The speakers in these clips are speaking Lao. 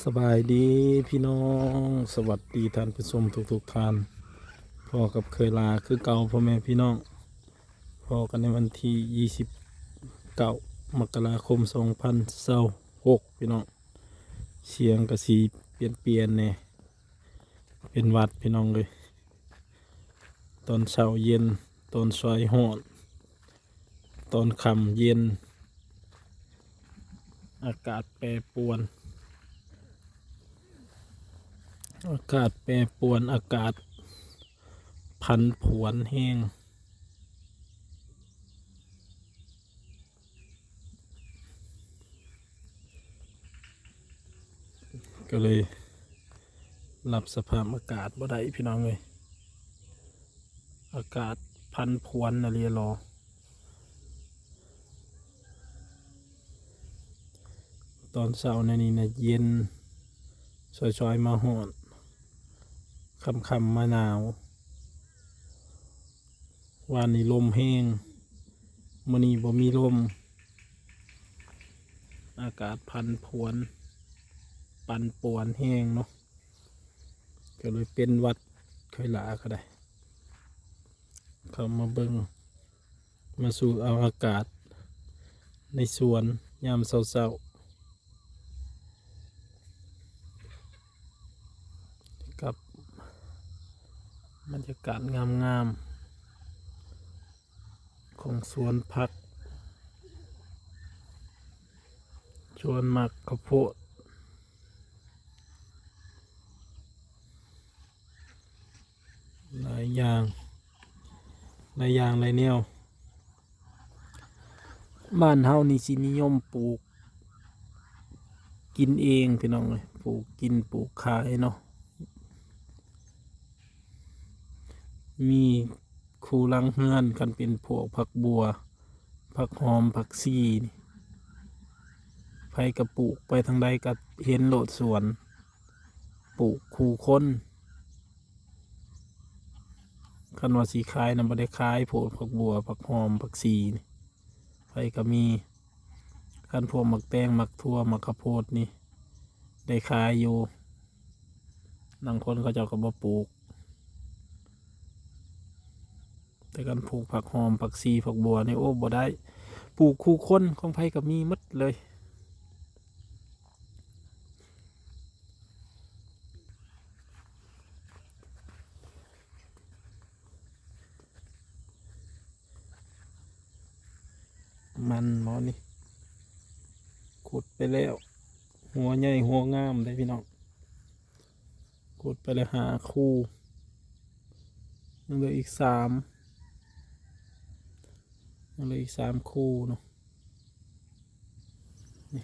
ສະບາຍດີພີ່ນ້ອງ ສະຫວັດດີທ່ານຜູ້ຊົມທຸກໆທ່ານ. ພໍ້ກັບເຄີຍລາຄືເກົ່າ ພໍ່ແມ່ພີ່ນ້ອງ. ພໍ້ກັນໃນວັນທີຊາວເກົ້າ ມະກະລາຄົມ ສອງພັນຊາວຫົກ ພີ່ນ້ອງ. ສຽງກະຊິປ່ຽນໆແດ່ ເປັນຫວັດພີ່ນ້ອງເອີຍ. ຕອນເຊົ້າເຢັນ ຕອນສາຍຮ້ອນ ຕອນຄ່ຳເຢັນ ອາກາດແປປວນ ອາກາດແປປວນ ອາກາດຜັນຜວນແຮງ. ກໍເລີຍຮັບສະພາບອາກາດບໍ່ໄດ້ພີ່ນ້ອງເອີຍ. ອາກາດຜັນຜວນອີ່ຫຼີຫຼໍ. ຕອນເຊົ້າແນວນີ້ນະເຢັນ ສອຍໆມາຮ້ອນ ຄ່ຳໆມາໜາວ. ວານນີ້ລົມແຮງ ມື້ນີ້ບໍ່ມີລົມ. ອາກາດຜັນຜວນ ປັ່ນປ່ວນແຮງເນາະ. ກໍເລີຍເປັນຫວັດ ເຄີຍລາກໍໄດ້. ເຂົ້າມາເບິ່ງ ມາສູດເອົາອາກາດໃນສວນຍາມເຊົ້າໆ ກັບບັນຍາກາດງາມໆຂອງສວນຜັກ ສວນໝາກເຂົ້າໂພດ. ຫຼາຍຢ່າງ ຫຼາຍຢ່າງຫຼາຍແນວ. ບ້ານເຮົານີ້ຊິນິຍົມປູກກິນເອງພີ່ນ້ອງເອີຍ ປູກກິນປູກຂາຍເນາະ. ມີຄູ່ຫຼັງເຮືອນ ຄັນເປັນພວກຜັກບົ່ວ ຜັກຫອມ ຜັກຊີນີ້ ໃຜກໍປູກ ໄປທາງໃດກໍເຫັນໂລດສວນ ປູກຄູ່ຄົນ. ຄັນວ່າຊິຂາຍນະ ບໍ່ໄດ້ຂາຍໂພດ ຜັກບົ່ວ ຜັກຫອມ ຜັກຊີນີ້ ໃຜກໍມີ. ຄັນພວກໝາກແຕງ ໝາກຖົ່ວ ໝາກເຂົ້າໂພດນີ້ ໄດ້ຂາຍຢູ່. ລາງຄົນເຂົາເຈົ້າກໍບໍ່ປູກ. ແຕ່ຄັນປູກຜັກຫອມ ຜັກຊີ ຜັກບົ່ວນີ້ ໂອ້ ບໍ່ໄດ້. ປູກຄູ່ຄົນ ຂອງໃຜກໍມີໝົດເລີຍ. ມັນບໍ່ນີ້ ຂຸດໄປແລ້ວ ຫົວໃຫຍ່ຫົວງາມເດ້ພີ່ນ້ອງ. ຂຸດໄປແລ້ວຫ້າຄູ່ ຍັງເຫຼືອອີກສາມ ຍັງເຫຼືອອີກສາມຄູ່ເນາະ. ນີ້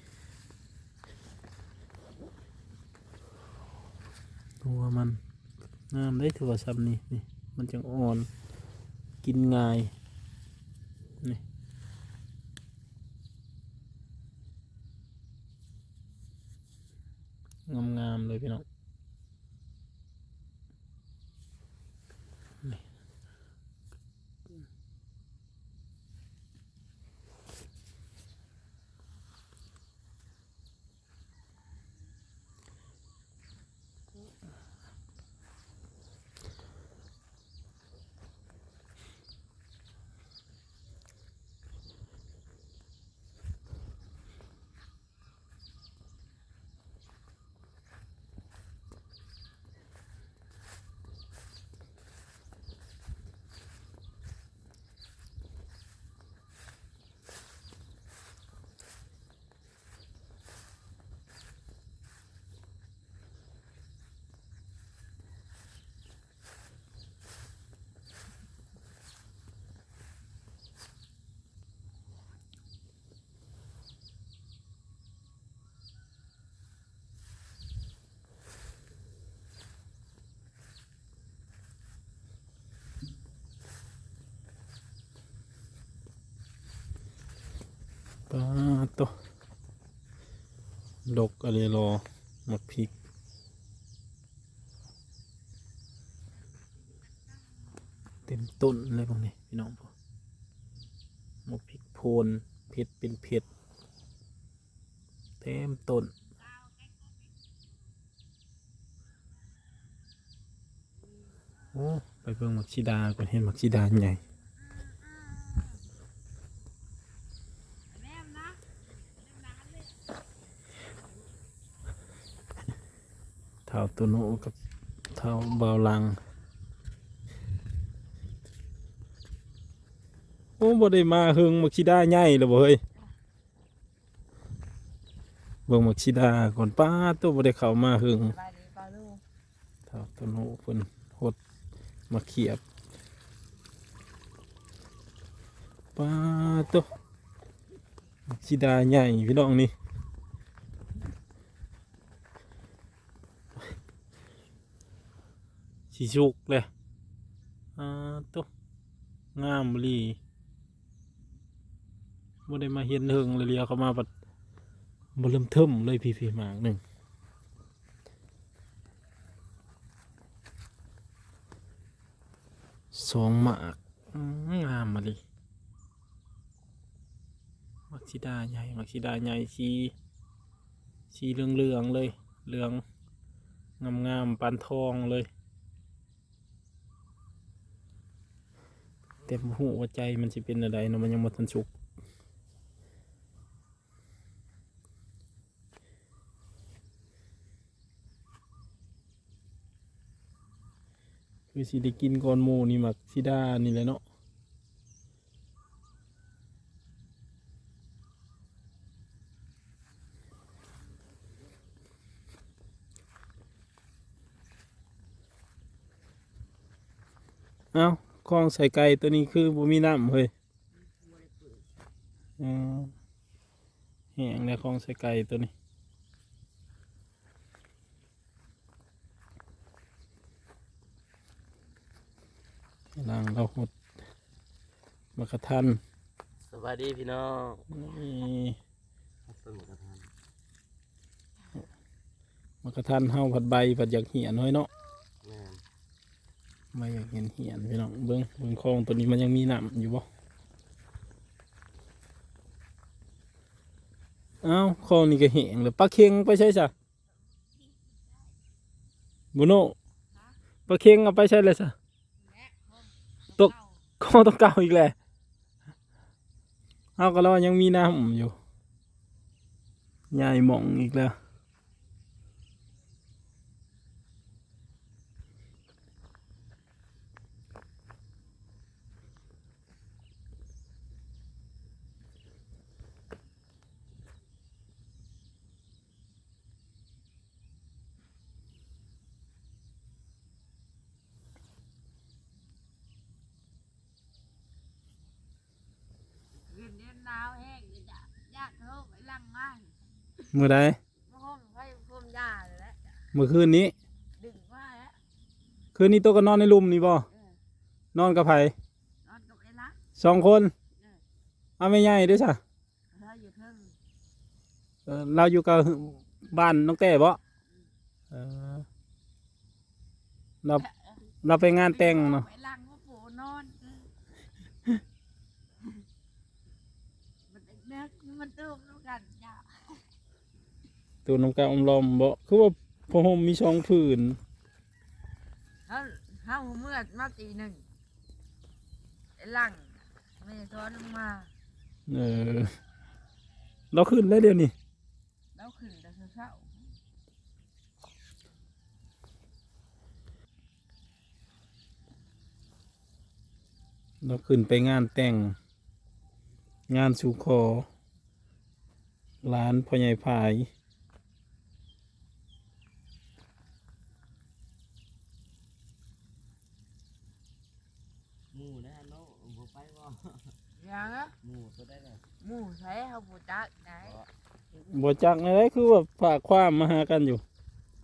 ຫົວມັນງາມເດ້ ຖືວ່າຊ່ຳນີ້ ນີ້ ມັນຈັ່ງອ່ອນ ກິນງ່າຍ ນີ້ ງາມໆເລີຍພີ່ນ້ອງ. ປາດໂທ້ ດົກອີ່ຫຼີຫຼໍ ໝາກພິກ ເຕັມຕົ້ນເລີຍພວກນີ້ພີ່ນ້ອງ. ໝາກພິກໂພນ ເຜັດເປັນເຜັດ ເຕັມຕົ້ນ. ໄປເບິ່ງໝາກສີດາກ່ອນ ເຫັນໝາກສີດາໃຫຍ່. ທ້າວໂຕໂນກັບທ້າວບ່າວຫຼັງ. ໂອ້ ບໍ່ໄດ້ມາເຫິງ ໝາກສີດາໃຫຍ່ແລ້ວບໍ່ເຮີ້ຍ? ເບິ່ງໝາກສີດາກ່ອນ ປ້າໂຕ ບໍ່ໄດ້ເຂົ້າມາເຫິງ. ສະບາຍດີປ້າລຸງ. ທ້າວໂຕໂນເພິ່ນຫົດໝາກຂຽບ ປ້າໂຕ ໝາກສີດາໃຫຍ່ພີ່ນ້ອງນີ້. ຊິສຸກແລ້ວ ອາໂຕ ງາມອີ່ຫຼີ. ບໍ່ໄດ້ມາເຫັນເຫິງເລີຍ ຫຼຽວເຂົ້າມາບັດບໍ່ເລີ່ມເທີມເລີຍ. ພີ້ໆ ໝາກໜຶ່ງ ສອງໝາກ ອືມ ງາມອີ່ຫຼີ. ໝາກສີດາໃຫຍ່ ໝາກສີດາໃຫຍ່ ສີ ສີເຫຼືອງໆ ເລີຍ ເຫຼືອງງາມໆ ປານທອງເລີຍ. ແຕ່ບໍ່ຮູ້ວ່າໃຈມັນຊິເປັນແນວໃດເນາະ ມັນຍັງບໍ່ທັນສຸກ. ຄືຊິໄດ້ກິນກ່ອນໝູ່ນີ້ ໝາກສີດານີ້ແຫຼະເນາະ. ເອົ້າ ຄອງໃສ່ໄກ່ໂຕນີ້ຄືບໍ່ມີນ້ຳເຮີ້ຍ? ເອີ ແຫ້ງແລ້ວ ຄອງໃສ່ໄກ່ໂຕນີ້. ກຳລັງເຮົາຫົດໝາກກະທັນ. ສະບາຍດີພີ່ນ້ອງ. ນີ້ ຫົດຕົ້ນໝາກກະທັນ ໝາກກະທັນເຮົາພັດໃບພັດຢາກເຫຍນ້ອຍເນາະ. ແມ່ນ ໃບຢາກເຫຍໆ ພີ່ນ້ອງ. ເບິ່ງ ເບິ່ງຄອງໂຕນີ້ມັນຍັງມີນ້ຳຢູ່ບໍ່? ອ້າວ ຄອງນີ້ກໍແຫ້ງແລ້ວ. ປາເຄັງໄປໃສຊະ? ບູໂນ ປາເຄັງເອົາໄປໃສແລ້ວຊະ? ຕົກ ກໍຕົກເກົ່າອີກແຫຼະ. ເຮົາກໍລອຍັງມີນ້ຳຢູ່ ຍ້າຍໝ່ອງອີກແລ້ວ. ຄືນນີ້ໜາວແຮງເລີຍຈ້ະ ຢາກໂທໄປຫຼັງມາ. ມື້ໃດ? ມາໂຮມໄຟໂຮມຢາແຫຼະ. ມື້ຄືນນີ້ ດຶງມາແລ້ວ. ຄືນນີ້ໂຕກໍນອນໃນລຸ່ມນີ້ບໍ່? ເອີ ນອນກັບໃຜ? ນອນກັບໄອ້ລະ ສອງຄົນ. ເອີ ເອົາແມ່ໃຫຍ່ເດ້ຊະ? ລາວຢູ່ເທິງ. ເອີ ລາວຢູ່ກັບບ້ານນ້ອງແຕ້ບໍ? ເອີ ລາວ ລາວໄປງານແຕ່ງເນາະ. ໄປຫຼັງວ່າປູນອນ ມັນເປັນແນວ ມັນຕູບນຳກັນຈ້ະ. ຕູບນຳກັນອອມລອມບໍ? ຄືວ່າຜ້າຫົ່ມມີສອງຜືນ. ເຮົາ ເຮົາເມືອມາຕີໜຶ່ງ ໄອ້ຫຼັງແມ່ຊ້ອນລົງມາ. ເອີ ລາວຂຶ້ນແລ້ວດຽວນີ້. ລາວຂຶ້ນແຕ່ເຊົ້າໆ. ລາວຂຶ້ນໄປງານແຕ່ງ ງານສູ່ຂໍ ຫຼານພໍ່ໃຫຍ່ພາຍ. ໝູ່ແດ່ເນາະ ບໍ່ໄປບໍ່? ຫຍັງ? ໝູ່ໂຕໃດລະ? ໝູ່ໃສ? ເຮົາບໍ່ຈັກໃດ. ບໍ່ ບໍ່ຈັກແນວໃດ ຄືວ່າຝາກຄວາມມາຫາກັນຢູ່.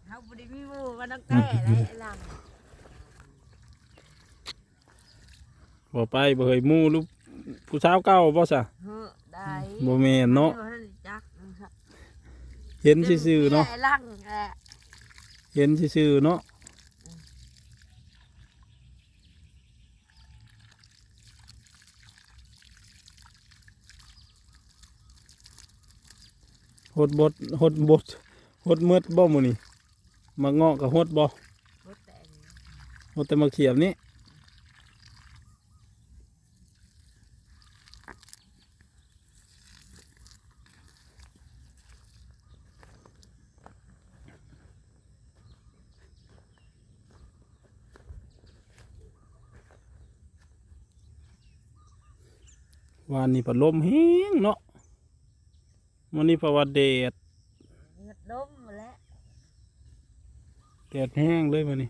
ເຮົາບໍ່ໄດ້ມີໝູ່ກັນຕັ້ງແຕ່ໃດ ໄອ້ຫຼັງ. ບໍ່ໄປບໍ່ເຮີ້ຍ. ໝູ່ຫຼືຜູ້ສາວເກົ່າບໍ່ຊະ? ເຮີ້ ໄດ້ ບໍ່ແມ່ນເນາະ. ບໍ່ທັນໄດ້ຈັກ ເຫັນຊື່ໆເນາະ ໄອ້ຫຼັງແຫຼະ ເຫັນຊື່ໆເນາະ. ຫົດບົດ ຫົດບົດ ຫົດໝົດບໍ່ມື້ນີ້? ໝາກເງາະກໍຫົດບໍ່? ຫົດແຕ່ອັນນີ້ หมดแต่หมากเขียบนี่ วานนี้พัดลมแฮงเนาะ มื้อนี้เพราะว่าแดด แดดลมแหละ แดดแฮงเลยมื้อนี้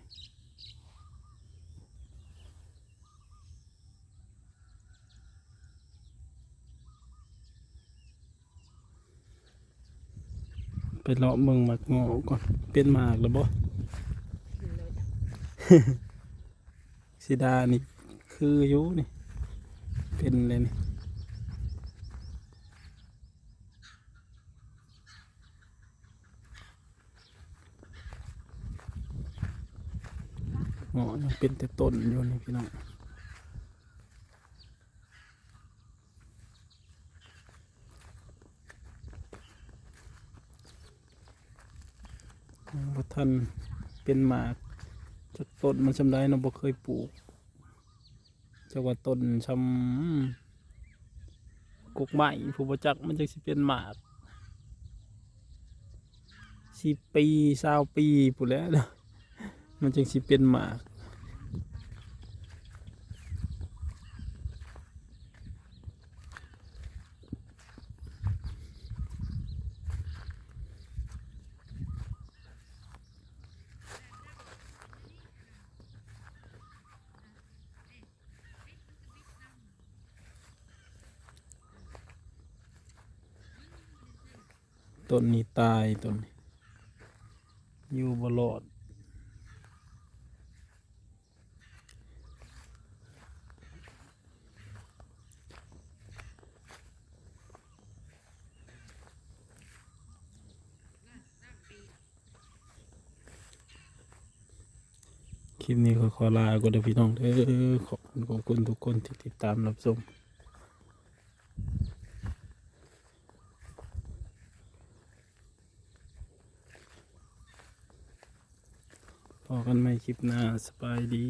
ไปเลาะเบิ่งหมากเงาะก่อน เป็นหมากแล้วบ่ สิดานี่คืออยู่นี่ เป็นเลยนี่ เงาะยังเป็นแต่ต้นอยู่นี่พี่น้อง ยังบ่ทันเป็นหมากจักต้น มันส่ำใดเนาะ บ่เคยปลูก จักว่าต้นส่ำกกไม้ ผู้บ่จักมันจักสิเป็นหมาก สิบปี ซาวปีพู้นแหละ มันจังสิเป็นหมาก ต้นนี้ตาย ต้นนี้ อยู่บ่รอด คลิปนี้ก็ขอลาก่อนเด้อพี่น้องเด้อ ขอบคุณ ขอบคุณทุกคนที่ติดตามรับชม พ้อกันใหม่คลิปหน้า สบายดี